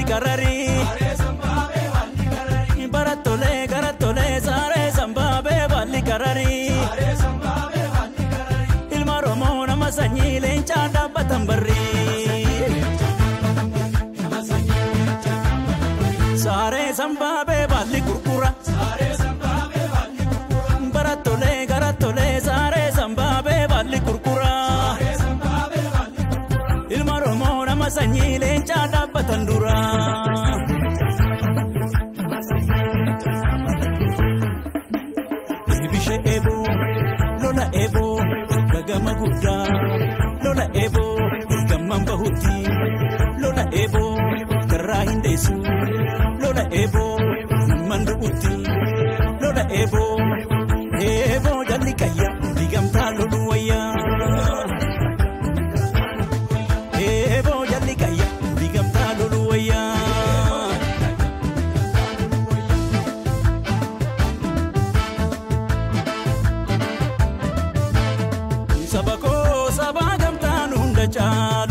Kararii. Barattolee garattolee saaree sambaabee baalli kararii. Ilma Oromoo nama sanyii leencaa dhaabbatan barrii. Saaree sambaabee baalli gurgura. Barattolee garattolee saaree sambaabee baalli gurgura. Ilma Oromoo nama sanyii leencaa dhaabbatan dura. Bishee eeboo lola eeboo gagama guddaa lola eeboo gamman bahutti lola eeboo karraa hin deessu lola eeboo namman du'utti lola eeboo eeboo jalli kayya digamtaa loluu wayyaa eeboo jalli kayya digamtaa loluu wayyaa. Saba koo saba gamtaan hunda caalu.